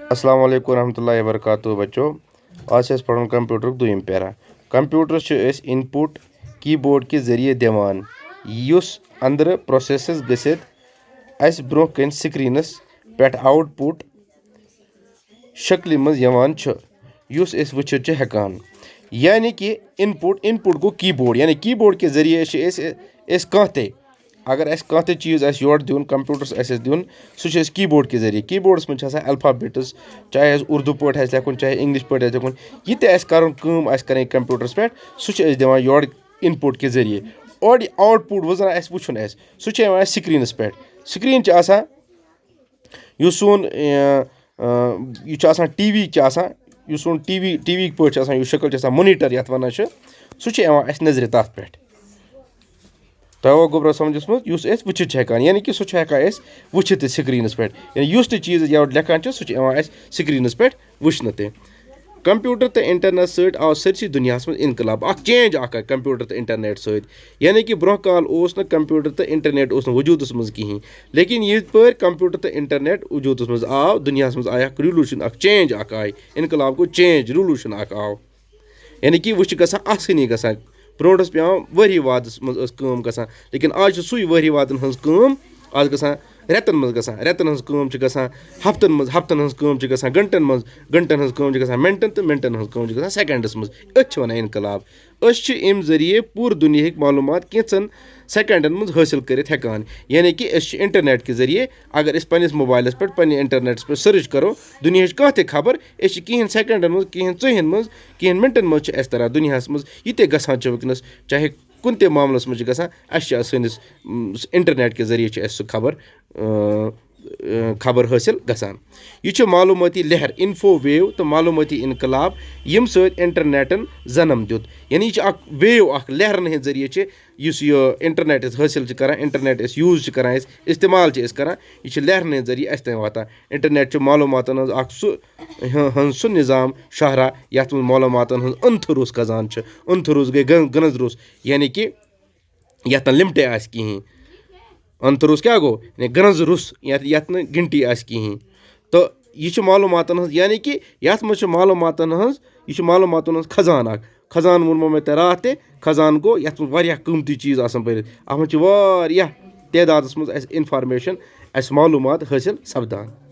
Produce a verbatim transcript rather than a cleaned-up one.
السلام علیکم ورحمۃ اللہ وبرکاتہ۔ بچو، آز چھِ اَسہِ پَرُن کمپیوٹرُک دوٚیِم پیرا۔ کمپیوٹرس چھِ أسۍ input keyboard کہِ ذٔریعہٕ دِوان، یُس أنٛدرٕ process گٔژھِتھ اَسہِ برٛونٛہہ کَنہِ screenس پٮ۪ٹھ output شکلہِ منٛز یِوان چھُ، یُس أسۍ وٕچھِتھ چھِ ہٮ۪کان۔ یعنی کہِ input، input گوٚو keyboard، یعنی keyboard کہِ ذٔریعہٕ چھِ أسۍ، أسۍ کانٛہہ تہِ، اگر اَسہِ کانٛہہ تہِ چیٖز آسہِ یورٕ دیُن، کمپیوٹرس آسہِ اَسہِ دیُن، سُہ چھِ أسۍ keyboard کہِ ذٔریعہٕ۔ Keyboardس منٛز چھِ آسان alphabets، چاہے اَسہِ اردو پٲٹھۍ آسہِ لیکھُن، چاہے English پٲٹھۍ آسہِ لیکھُن، یہِ تہِ اَسہِ کَرُن کٲم آسہِ کَرٕنۍ کمپیوٹرس پٮ۪ٹھ، سُہ چھِ أسۍ دِوان یورٕ input کہِ ذٔریعہٕ۔ اورٕ یہِ output وۄنۍ زَن اَسہِ وٕچھُن آسہِ، سُہ چھُ یِوان اَسہِ screenس پٮ۪ٹھ۔ Screen چھِ آسان یُس سون، اے، اے، یہِ چھُ آسان ٹی وی چھِ آسان، یُس سون ٹی وی، ٹی وی پٲٹھۍ چھُ آسان، یُس شکل چھِ آسان، monitor یَتھ وَنان چھِ، سُہ چھُ یِوان اَسہِ نظرِ تَتھ پٮ۪ٹھ۔ تۄہہِ آوا گوٚبرا سَمجھَس منٛز؟ یُس أسۍ وٕچھِتھ چھِ ہٮ۪کان، یعنی کہِ سُہ چھُ ہٮ۪کان أسۍ وٕچھِتھ تہِ screenس پٮ۪ٹھ، یعنی یُس تہِ چیٖز أسۍ یورٕ لیکھان چھِ، سُہ چھُ یِوان اَسہِ screenس پٮ۪ٹھ وٕچھنہٕ تہِ۔ کمپیوٹر تہٕ انٹرنیٹ سۭتۍ آو سٲرسٕے دُنیاہَس منٛز انقلاب، اکھ change اکھ آیہِ کمپیوٹر تہٕ انٹرنیٹ سۭتۍ۔ یعنی کہِ برٛونٛہہ کال اوس نہٕ کمپیوٹر تہٕ انٹرنیٹ اوس نہٕ وجوٗدس منٛز کِہیٖنۍ، لیکن یِتھ پٲٹھۍ کمپیوٹر تہٕ انٹرنیٹ وجوٗدس منٛز آو، دُنیاہَس منٛز آیہِ اکھ revolution، اکھ change اکھ آیہِ، انقلاب گوٚو change، revolution اکھ آو۔ یعنی کہِ وۄنۍ چھِ گژھان آسٲنی گژھان۔ برٛونٛٹھ ٲس پٮ۪وان ؤری وادس منٛز ٲس کٲم گژھان، لیکن آز چھِ سُے ؤری وادن ہٕنٛز کٲم آز گژھان رٮ۪تن منٛز گژھان، رٮ۪تن ہٕنٛز کٲم چھِ گژھان ہفتن منٛز، ہفتن ہٕنٛز کٲم چھِ گژھان گھنٹن منٛز، گھنٹن ہٕنٛز کٲم چھِ گژھان منٹن، تہٕ منٹن ہٕنٛز کٲم چھِ گژھان سیکنڈس منٛز۔ أتھۍ چھِ وَنان انقلاب۔ أسۍ چھِ اَمہِ ذٔریعہٕ پوٗرٕ دُنیاہٕکۍ معلوٗمات کینٛژن سیکنڈن منٛز حٲصِل کٔرِتھ ہٮ۪کان، یعنی کہِ أسۍ چھِ انٹرنیٹ کہِ ذٔریعہٕ، اگر أسۍ پننِس موبایلس پٮ۪ٹھ، پننہِ انٹرنیٹس پٮ۪ٹھ search کرو دُنیاہٕچ کانٛہہ تہِ خبر، أسۍ چھِ کینٛہن سیکنڈن منٛز، کینٛہن ژُہن منٛز، کینٛہن منٹن منٛز چھِ اَسہِ تران دُنیاہس منٛز یہِ تہِ گژھان چھُ وٕنکیٚنس، چاہے کُنہِ تہِ معاملس منٛز چھِ گژھان، اَسہِ چھِ سٲنِس، م، انٹرنیٹ کہِ ذٔریعہٕ چھِ اَسہِ سُہ خبر، اۭں، اۭں، خبر حٲصِل گژھان۔ یہِ چھُ معلومٲتی لہر، info wave، تہٕ معلومٲتی انقلاب، ییٚمہِ سۭتۍ انٹرنیٹن جنم دیُت۔ یعنی یہِ چھُ اکھ wave، اکھ لہرن ہٕنٛدۍ ذٔریعہٕ چھِ یُس یہِ انٹرنیٹ أسۍ حٲصِل چھِ کران، انٹرنیٹ أسۍ use چھِ کران، أسۍ استعمال چھِ أسۍ کران، یہِ چھِ لہرن ہٕنٛدۍ ذٔریعہٕ اَسہِ تام واتان۔ انٹرنیٹ چھُ معلوٗماتن ہٕنٛز اکھ سُہ، ہٕنٛز سُہ نظام شاہراہ، یَتھ منٛز معلوٗماتن ہٕنٛز انتھٕ روٚس خزانہٕ چھُ۔ انتھٕ روٚس گٔے گن-، گنز روٚس، یعنی کہِ یَتھ نہٕ limit آسہِ کِہیٖنۍ۔ انتھٕ روٚس کیٛاہ گوٚو؟ یعنی گنز روٚس، یَتھ، یَتھ نہٕ گنتی آسہِ کِہیٖنۍ۔ تہٕ یہِ چھُ معلوٗماتن ہٕنٛز، یعنی کہِ یَتھ منٛز چھُ معلوٗماتن ہٕنٛز، یہِ چھُ معلوٗماتن ہٕنٛز خزانہٕ اکھ۔ خزانہٕ ووٚنمو مےٚ تۄہہِ راتھ تہِ، خزانہٕ گوٚو یَتھ منٛز واریاہ قۭمتی چیٖز آسان پٔرِتھ۔ اَتھ منٛز چھِ واریاہ تعدادس منٛز اَسہِ information، اَسہِ معلوٗمات حٲصِل سپدان۔